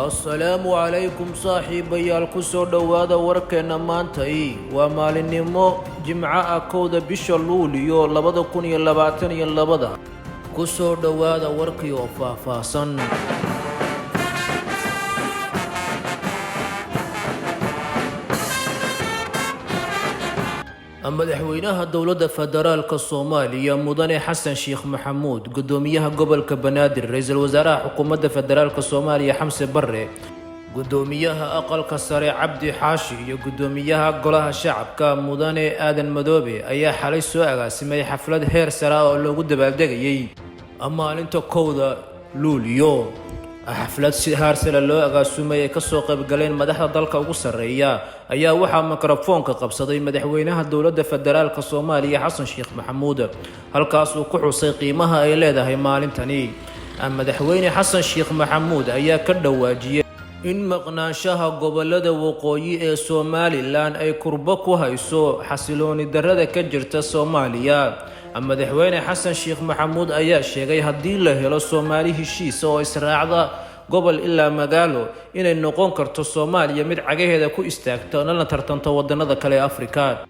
Assalaamu calaykum saaxiibayaal, kusoo dhowaada warkeenna maantay. Waa maalinimo Jimco ah, 1da bisha Luuliyo 2022. Kusoo dhowaada warkii oo faahfaahsan. Madaxweynaha Dowladda Federaalka Soomaaliya, Mudane Xasan Sheekh Maxamuud, gudoomiyaha gobolka Banaadir, ra-iisul wasaaraha Xukuumadda Federaalka Soomaaliya Xamse Barre, gudoomiyaha Aqalka Sare Cabdi Xaashi iyo gudoomiyaha Golaha Shacabka Mudane Aadan Madoobe ayaa xalay soo agaasimay xaflad heer sare ah oo loogu dabaaldegayay maalinta 1da Luuliyo. Xaflad si heer sare loo agaasumay ay kasoo qaybgaleen madaxda dalka ugu sarreeya ayaa waxaa mikrofoonka qabsaday madaxweynaha Dowladda Federaalka Soomaaliya Xasan Sheekh Maxamuud, halkaasuu ku xusay qiimaha ay leedahay maalintani. Madaxweyne Xasan Sheekh Maxamuud ayaa ka dhawaajiyey in maqnaanshaha gobolada waqooyi ee Somaliland ay kurbo ku hayso xasilooni darrada ka jirta Soomaaliya. Madaxweyne Xasan Sheekh Maxamuud ayaa sheegay haddii la helo Soomaali heshiisa oo israacda gobol ilaa magaalo, inay noqon karto Soomaaliya mid cagaheeda ku istaagta, lana tartanto wadanada kale ee Afrika.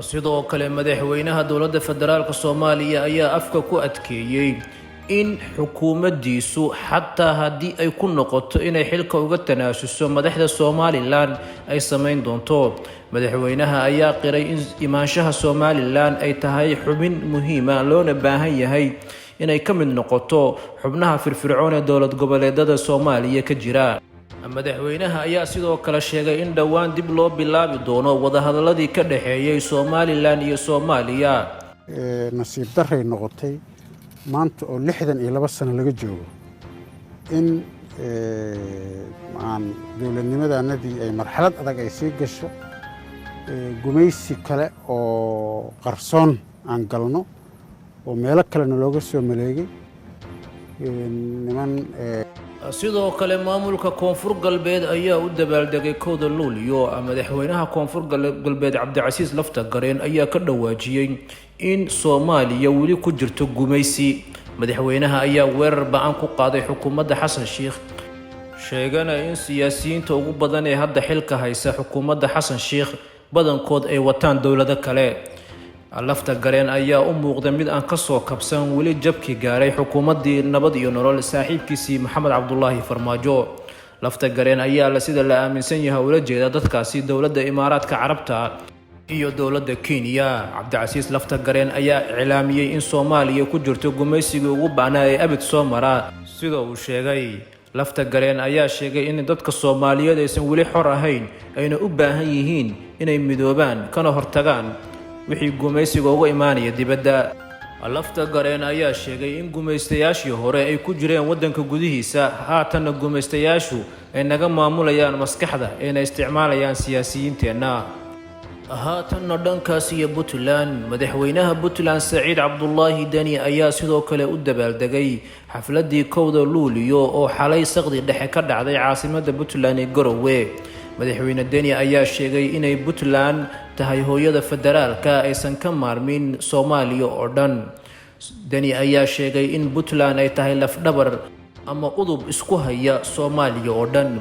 Sidoo kale, madaxweynaha Dowladda Federaalka Soomaaliya ayaa afka ku adkeeyey in xukuumaddiisu, xataa haddii ay ku noqoto inay xilka uga tanaasuso madaxda Somaliland, ay samayn doonto. Madaxweynaha ayaa qiray in imaanshaha Somaliland ay tahay xubin muhiima, loona baahan yahay inay ka mid noqoto xubnaha firfircoon ee dowlad goboleedada Soomaaliya ka jira. Madaxweynaha ayaa sidoo kale sheegay in dhowaan dib loo bilaabi doono wadahadaladii ka dhexeeyay Somaliland iyo Soomaaliya. Nasiib daray noqotay maanta oo 62 sano laga joogo in aan dowladnimadanadii ay marxalad adag ay sii gasho, gumaysi kale oo qarsoon aan galno oo meelo kalena looga soo maleegay niman. Sidoo kale, maamulka Koonfur Galbeed ayaa u dabaaldegay 1da Luuliyo. Madaxweynaha Koonfur Galbeed Cabdicasiis Lafta Gareen ayaa ka dhawaajiyey in Soomaaliya weli ku jirto gumaysi. Madaxweynaha ayaa weerar ba-an ku qaaday xukuumadda Xasan Sheikh, sheegana in siyaasiyiinta ugu badan ee hadda xilka haysa xukuumadda Xasan Sheikh badankood ay wataan dowlado kale. Lafta Gareen ayaa u muuqda mid aan kasoo kabsan weli jabkii gaaray xukuumaddii Nabad iyo Nolol saaxiibkiisii Maxamed Cabdulaahi Farmaajo. Lafta Gareen ayaa la sida la aaminsan yahay ula jeeda dadkaasi dowladda Imaaraadka Carabta iyo dowladda Kenya. Cabdicasiis Lafta Gareen ayaa iclaamiyey in Soomaaliya ku jirto gumaysigii ugu ba'naa ee abid soo mara, sida uu sheegay. Lafta Gareen ayaa sheegay in dadka Soomaaliyeed aysan weli xor ahayn, ayna u baahan yihiin inay midoobaan kana hortagaan wixii gumaysiga uga imaanaya dibadda. Lafta Gareen ayaa sheegay in gumaystayaashii hore ay ku jireen waddanka gudihiisa, haatanna gumaystayaashu ay naga maamulayaan maskaxda, ayna isticmaalayaan siyaasiyiinteenna. Haatanna dhankaas iyo Puntland, madaxweynaha Puntland Saciid Cabdulaahi Deni ayaa sidoo kale u dabaaldegay xafladii 1da Luuliyo oo xalay saqdi dhexe ka dhacday caasimada Puntland ee Garowe. Madaxweyne Deni ayaa sheegay inay Puntland tahay hooyada federaalka, aysan ka maarmin Soomaaliya oo dhan. Deni ayaa sheegay in Puntland ay tahay lafdhabar ama udub isku haya Soomaaliya oo dhan.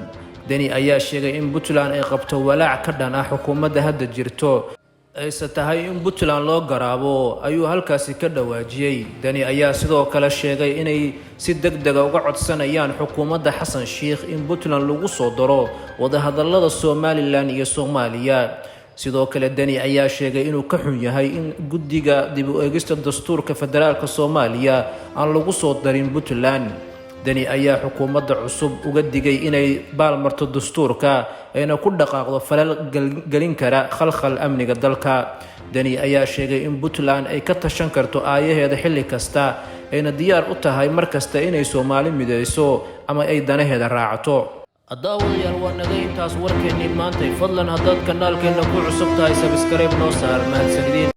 Deni ayaa sheegay in Puntland ay qabto walaac ka dhan ah xukuumadda hadda jirto, ayse tahay in Puntland loo garaabo, ayuu halkaasi ka dhawaajiyey. Deni ayaa sidoo kale sheegay inay si deg dega uga codsanayaan xukuumadda Xasan Sheikh in Puntland lagu soo daro wadahadalada Somaliland iyo Soomaaliya. Sidoo kale, Deni ayaa sheegay inuu ka xun yahay in guddiga dib u eegista dastuurka federaalka Soomaaliya aan lagu soo darin Puntland. Deni ayaa xukuumadda cusub uga digay inay baalmarto dastuurka, ayna ku dhaqaaqdo falal gelin kara khalkhal amniga dalka. Deni ayaa sheegay in Puntland ay ka tashan karto aayaheeda xilli kasta, ayna diyaar u tahay mar kasta inay Soomaali mideyso ama ay danaheeda raacato. Daawadayaal, waa naga intaas warkeennii maantay. Fadlan, haddaad kanaalkeenna ku cusub tahay, subscribe noo saar. Mahadsanidin.